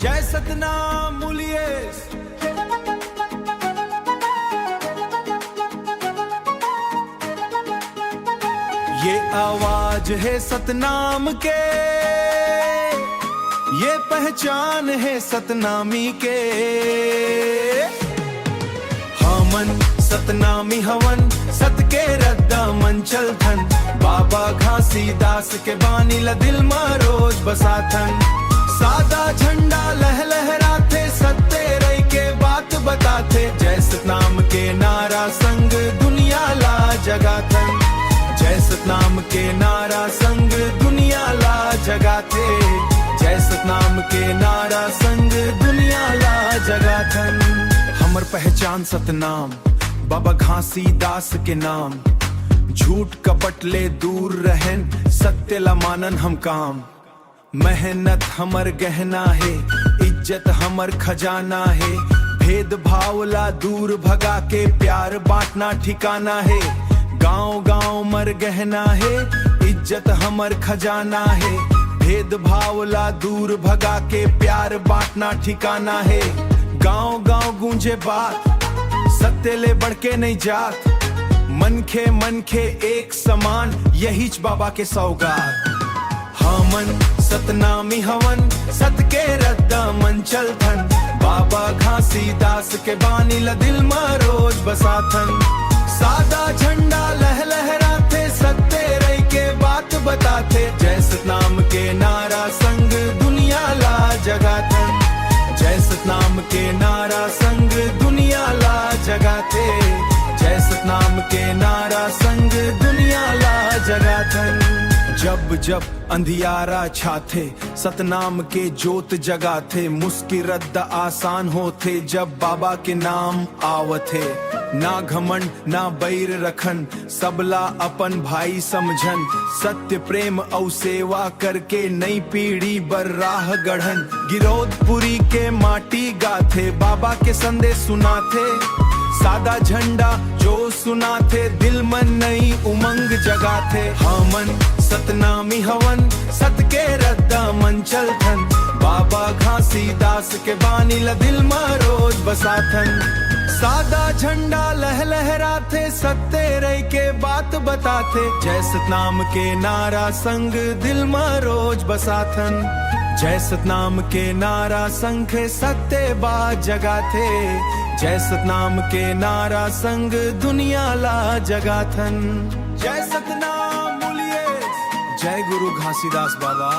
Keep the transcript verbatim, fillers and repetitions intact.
जय सतनाम मुलियेस। ये आवाज है सतनाम के, ये पहचान है सतनामी के। हमन सतनामी हवन, सत के रद्दा मन चलथन। बाबा घासीदास के बानी ला दिल मा रोज बसाथन। सादा झंडा लहलहराथे, सत्य रई के बात बताथे। जय सतनाम के नारा संग दुनिया ला जगाथन। जय सतनाम के नारा संग दुनिया ला जगाथे। जय सतनाम के नारा संग दुनिया ला जगाथन। हमर पहचान सतनाम, बाबा घासीदास के नाम। झूठ कपट ले दूर रहन, सत्य ला मानन हम काम। मेहनत हमर गहना हे, इज्जत हमर खजाना हे। भेदभाव ला दूर भगा के प्यार बांटना ठिकाना हे। गांव गांव मर गहना हे, इज्जत हमर खजाना हे। भेदभाव ला दूर भगा के प्यार बांटना ठिकाना हे। गांव गांव गूंजे बात, सत्य ले बढ़ के नई जात। मनखे मनखे एक समान, यहीच बाबा के सौगात। हमन सतनामी हवन, सत के रद्दा मन चलथन। बाबा घासीदास के बानी ला दिल मा रोज बसाथन। सादा झंडा लहलहराथे, सत्य रई के बात बताथे। जय सतनाम के नारा संग दुनिया ला जगाथन। जय सतनाम के नारा संग दुनिया ला जगाथे। जय सतनाम के नारा संग दुनिया ला जगाथन। जब जब अंधियारा छाथे, सतनाम के जोत जगाथे। मुस्किल रद्दा आसान होथे, जब बाबा के नाम आवथे। ना घमंड, ना बैर रखन, सबला अपन भाई समझन। सत्य, प्रेम अउ सेवा करके नई पीढ़ी बर राह गढ़न। गिरौदपुरी के माटी गाथे, बाबा के संदेश सुनाथे। सादा झंडा जो सुनाथे, दिल मन नई उमंग जगाथे। हमन सतनामी हवन, सत के रद्दा मन चलथन। बाबा घासीदास के बानी ला दिल मा रोज बसाथन। सादा झंडा लहलहराथे, सत्य रई के बात बताथे। जय सतनाम के नारा संग दिल मा रोज बसाथन। जय सतनाम के नारा संग सत्य बात जगाथे। जय सतनाम के नारा संग दुनिया ला जगाथन। जय सतनाम मुलियेस। जय गुरु घासीदास बाबा।